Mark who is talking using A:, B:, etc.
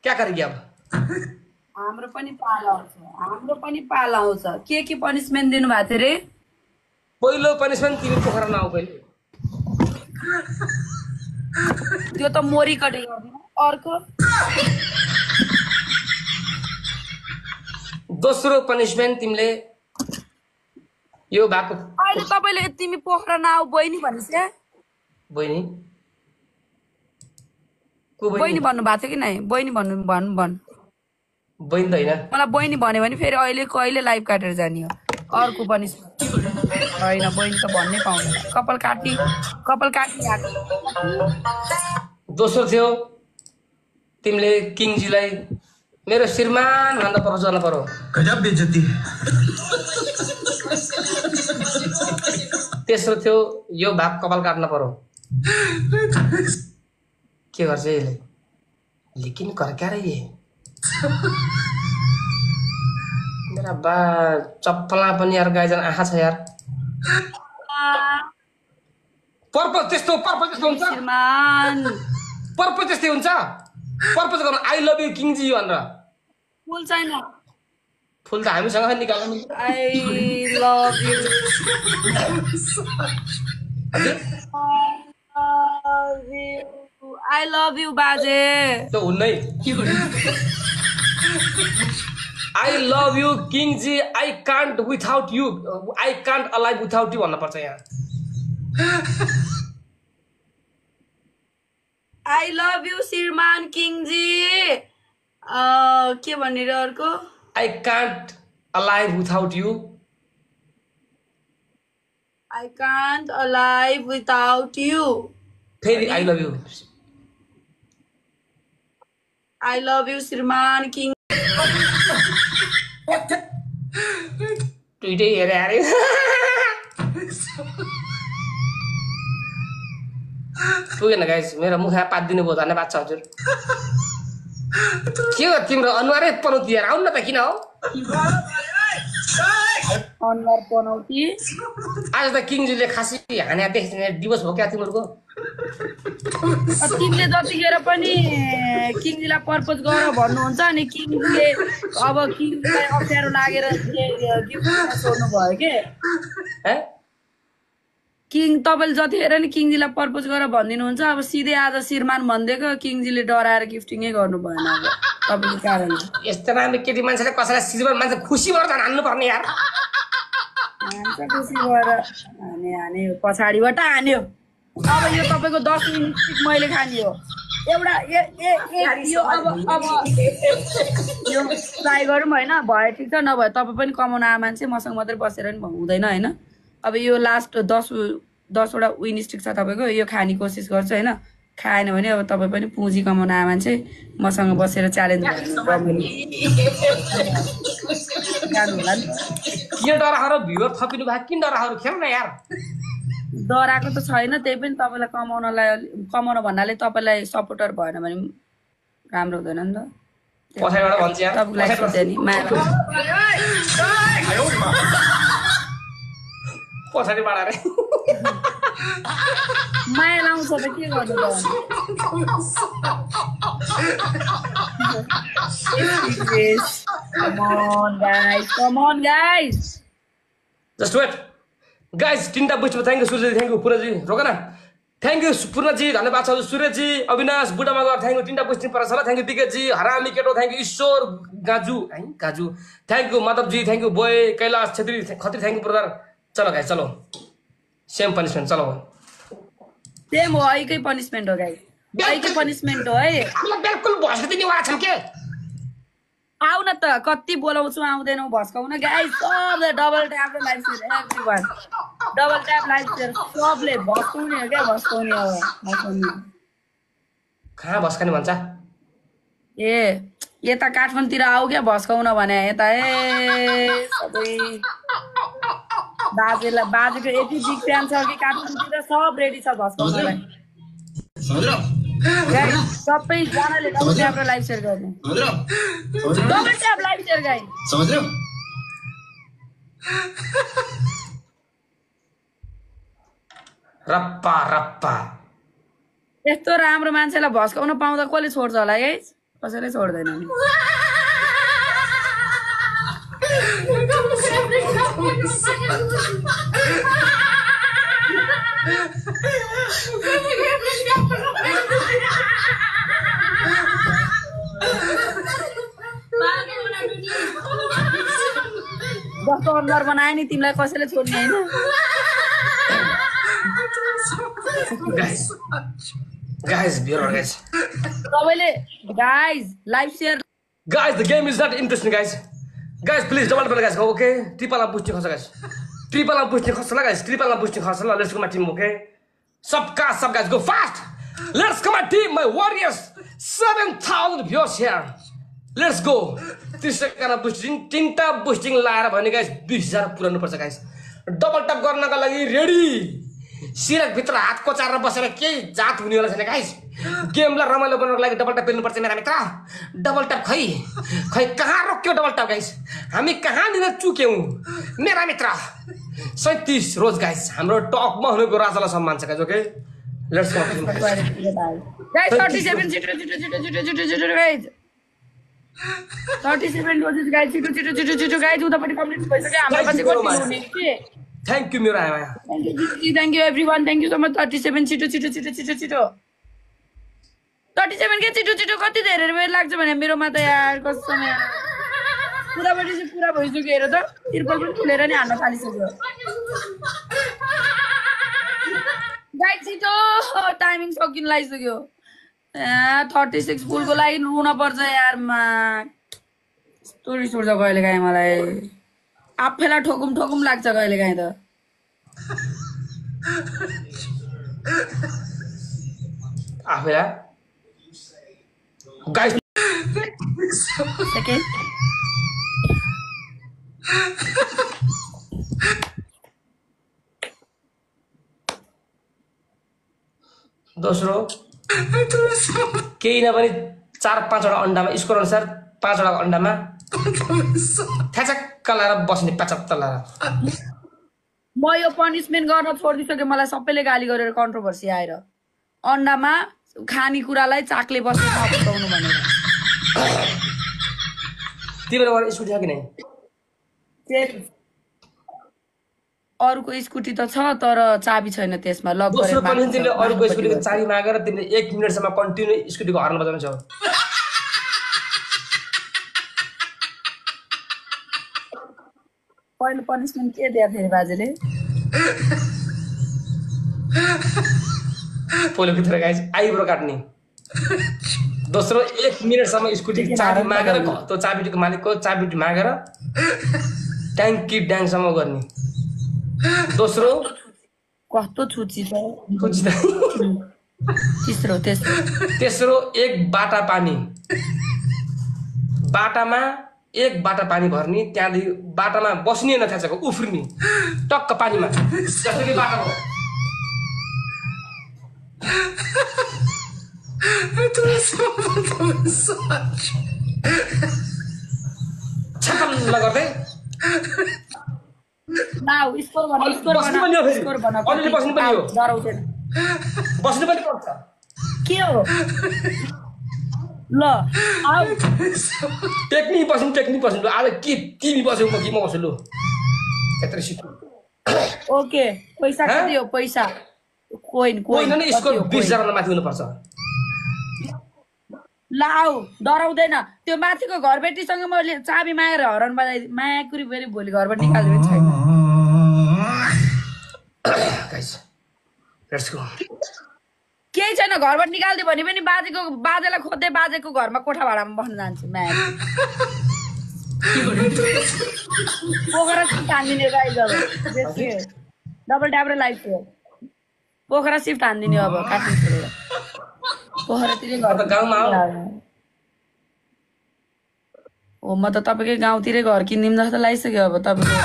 A: क्या करेगी अब?
B: हाम्रो पनि पाला आउँछ के पनिसमेन्ट दिनु भएको थियो रे?
A: पहिलो पनिसमेन्ट तिमी पोखरा नआऊ पहिले।
B: त्यो त मोरी कटे गर्दिन। अर्को
A: दोस्रो पनिसमेन्ट तिमीले यो भएको
B: अहिले तपाईले तिमी पोखरा नआऊ बहिनी भनिसके।
A: बहिनी को
B: बहिनी भन्नु भएको थियो कि नै? बहिनी भन्नु भन
A: बहिनी त हैन।
B: मलाई बहिनी भन्यो भने फेरि अहिले कहिले लाइभ काटेर जाने हो। अर्को पनिसमेन्ट हैन, बहिनी त भन्नै पाउँदैन। कपाल काटी आएको।
A: दोस्रो थियो तिमीले किङजीलाई मेरो श्रीमान भन्दा प्रपोज गर्न पर्यो।
C: गजब बेइज्जती।
A: तेस्रो थियो यो भाग कपाल काट्न पर्यो। के गर्छ यसले? लेकिन कर क्या रही है? मेरा बा चप्पलमा पनि यार गाइजन आँखा छ यार। पर्पज त्यस्तो हुन्छ?
B: श्रीमान
A: पर्पज त्यस्तै हुन्छ? पर्पज गर्नु आई लभ यु किङजी भनेर।
B: फुल छैन।
A: फुल त हामीसँग निकाल्नु।
B: I love you I love you बाजे।
A: त्यो हुन्नै। आई लभ यु किङजी, I can't without you, I can't alive without you भन्न पर्छ यहाँ।
B: आई लभ यु श्रीमान किङजी। के भन्ने रे अर्को?
A: I can't alive without you.
B: I can't alive without you.
A: फेरि I love you.
B: I love you श्रीमान किङ।
A: दुइटै हेरे अरे। पुगेन गाइस, मेरो मुखमा पात दिनु भयो। धन्यवाद छ हजुर। के हो तिम्रो अनुहारै पनौती यार? आउनु न त। किन हो
B: अनुहार पनौती?
A: आज त किङजीले खासी हाने देख्ने दिवस हो क्या तिमीहरूको?
B: तिमीले जतिखेर पनि किङजीलाई पर्पोज गर भन्नुहुन्छ अनि किङजीले अब किङजीलाई अप्ठ्यारो लागेर गिफ्ट सोध्नु भयो के? किङ तपाईँले जतिखेर नि किङजीलाई पर्पोज गर भनिदिनुहुन्छ, अब सिधै आज श्रीमान भनिदिएको किङजीले डराएर गिफ्टिङै गर्नु भएन अब तपाईँको कारण।
A: यस्तो राम्रो केटी मान्छेले कसैलाई सिजमा मान्छे खुसी भएर झन् हान्नु पर्ने यार।
B: खुसी भएर हाने पछाडिबाट हान्यो। अब यो तपाईँको 10 मिनट मैले खाने हो एउटा। यो अब यो ट्राई गरौँ होइन? भयो ठिक छ, नभए तपाईँ पनि कमाउन आए मान्छे, मसँग मात्रै बसेर नि हुँदैन होइन? अब यो लास्ट 10वटा विन स्टिक छ तपाईँको, यो खाने कोसिस गर्छु होइन? खाएन भने अब तपाईँ पनि पुँजी कमाउन आए मान्छे, मसँग बसेर च्यालेन्ज गर्नु होला नि।
A: के डराहरू भ्युअर थपिनु भएको? किन डराहरू? खेल न यार।
B: डराएको त छैन, त्यही पनि तपाईँलाई कमाउन भन्नाले तपाईँलाई सपोर्टर भएन भने राम्रो हुँदैन नि त।
A: पछाडिबाट भन्छ यार।
B: तपाईँलाई सोध्यो नि माया
A: पछाडिबाट अरे
B: माया लाउँछ त के गर्नु त? Come on guys.
A: Just wait. Guys, 3टा बुस्टमा थ्याङ्क यू सूर्यजी, थ्याङ्क यू पुरजी, रोक न। थ्याङ्क यू पूर्णजी, धन्यवाद छ सूर्यजी, अविनाश बुढामा गएर थ्याङ्क यू। 3टा बुस्टिङ पर छ ल। थ्याङ्क यू विकेटजी, हरामी केटो थ्याङ्क यू, ईश्वर गाजु है गाजु थ्याङ्क यू, माधवजी thank you, boy Kailash Chhetri Khatri thank you brother. चलो गाइस चलो, सेम पनिसमेन्ट चलो।
B: सेम हो, एकै पनिसमेन्ट हो गाइस, एकै पनिसमेन्ट हो है।
A: बिल्कुल भस्किदिने दिनेवाला छन् के?
B: आउ न त, कति बोलाउँछु आउँदैनौ भस्काउन गाइस। सबले डबल ट्याप र like share everyone, double tap like share सबले भस्काउने हो क्या? भस्काउने हो, भस्काउने।
A: कहाँ भस्काने भन्छ?
B: ए यता काठमाडौँतिर आऊ क्या भस्काउन भने। यता ए सबै बाजेको यति बिग फ्यान छ कि काठमाडौँतिर सब रेडी छ भस्काउनलाई। सबैजनाले डबल ट्याप र लाइक शेयर गर्ने, double tap like share guys.
A: रप्पा रप्पा
B: यस्तो राम्रो मान्छेलाई भस्काउन पाउँदा कसले छोड्छ होला गाइस? कसैले छोड्दैन नि जस्तो अनुहार बनायो नि तिमीलाई कसैले छोड्ने होइन
A: Guys, be alright, guys.
B: सबैले guys live share
A: Guys, the game is not interesting, guys. Guys, please double, guys. Okay, triple up boosting, guys. Triple up boosting, guys. Triple up boosting, let's go, my team. Okay, sub guys, go fast. Let's go, my team, my warriors. 7,000 viewers here. Let's go. 3 second of boosting, 3 tap boosting, लाएर भने guys 20,000 पुराउनु पर्छ guys. Double tap गर्नका लागि ready. सिरक भित्र हात कोचारेर बसेर केही जात हुनेवाला छैन गाइस गेमलाई रमाइलो बनाउनको लागि डबल ट्याप पेल्नु पर्छ मेरा मित्र डबल ट्याप खै कहाँ रोक्यो डबल ट्याप गाइस हामी कहाँनिर चुक्यौं मेरा मित्र 37 रोज गाइस हाम्रो टपमा हुनेको राजालाई सम्मान छ guys okay let's go
B: guys 37 छिटो गाइस 37 रोजेस गाइस छिटो गाइस उतापट्टि कम्प्लिट भइसक्यो हाम्रो पछि कन्टिन्यू हुने के
A: Thank you, Mira.
B: Thank you, everyone. Thank you so much. 37 छिटो 37 के छिटो कति धेरै बेर लाग्छ भने मेरोमा त यार कसम यार पुराबडी चाहिँ पुरा भइसक्यो हेर त तिरपल पनि खुलेर नि हान्न थालिसक्यो गाइस छिटो टाइमिङ सकिन लागिसक्यो 36 फुलको लागि रुन पर्छ यार मा स्टोरी सुर्छ कहिले काहीँ मलाई आफैलाई ठोकुम लाग्छ कहिले काहीँ त
A: आफैलाई गाइस
B: सेकेन्ड
A: दोस्रो केही नभने 4-5 वटा अन्डामा स्कोर अनुसार 5 वटा अन्डामा ठ्याचक्क लाएर बस्ने पचत्तर लाएर
B: म यो पनिशमेन्ट गर्न छोडिदिसके मलाई सबैले गाली गरेर कन्ट्रोभर्सी आएर अन्डामा खानेकुरालाई चाकले बसेर नपकाउनु भनेर
A: तिम्रो घर स्कुटी छ कि नै
B: अरुको स्कुटी त छ तर चाबी छैन त्यसमा लक गरेर
A: दोस्रो पनि तिमीले अरुको स्कुटीको चाबी मागेर तिमीले 1 मिनेटसम्म कन्टिन्यू स्कुटीको हर्न बजाउनु छ
B: पहिलो पनिशमेन्ट के दिए फेरि बाजेले
A: पहिलो भित्र गाइस आइब्रो काट्ने दोस्रो 1 मिनेटसम्म स्कुटी चाबी मागेर त्यो चाबीको मालिकको चाबी मागेर ट्याङ्की ड्याङसम्म गर्ने दोस्रो
B: कस्तो छुची छ
A: तेस्रो 1 बाटा पानी बाटामा 1 बाटा पानी भर्ने त्यहाँदेखि बाटामा बस्ने नथाचको उफ्रिने टक्क पानीमा जसरी बाटा हो छक्कम गर्दै
B: नाउ स्कोर बना
A: बस्नु पनि हो
B: डराउँदैन
A: बस्नु पनि पर्छ
B: के हो ल आउ
A: टेक्निक बस्नु आज के तिमी बस्यौ म कि म बस्छु लु यत्रै सिक्नु
B: ओके पैसा कति हो पैसा कोइन
A: नि स्कोर 20,000 माथि हुनुपर्छ
B: ल आउ डराउँदैन त्यो माथिको घरबेटीसँग मैले चाबी मागेर हरन बजाइ मायाकुरी फेरि भोलि घरबाट निकाल्दिनु छैन
A: गाइस लेट्स गो
B: केही छैन घरबाट निकाल्दियो भने पनि बाजेलाई खोज्दै बाजेको घरमा कोठा भाडामा बस्न जान्छु माया पोखरा सिफ्ट हानिदिने गाइस अब डबल ट्याप र लाइभ थियो पोखरा सिफ्ट हानिदिने अब काट्नु छोडेर पोखरातिरै घर
A: गाउँमा
B: हो म त तपाईँकै गाउँतिरै घर किनिदिउँ जस्तो लागिसक्यो अब तपाईँको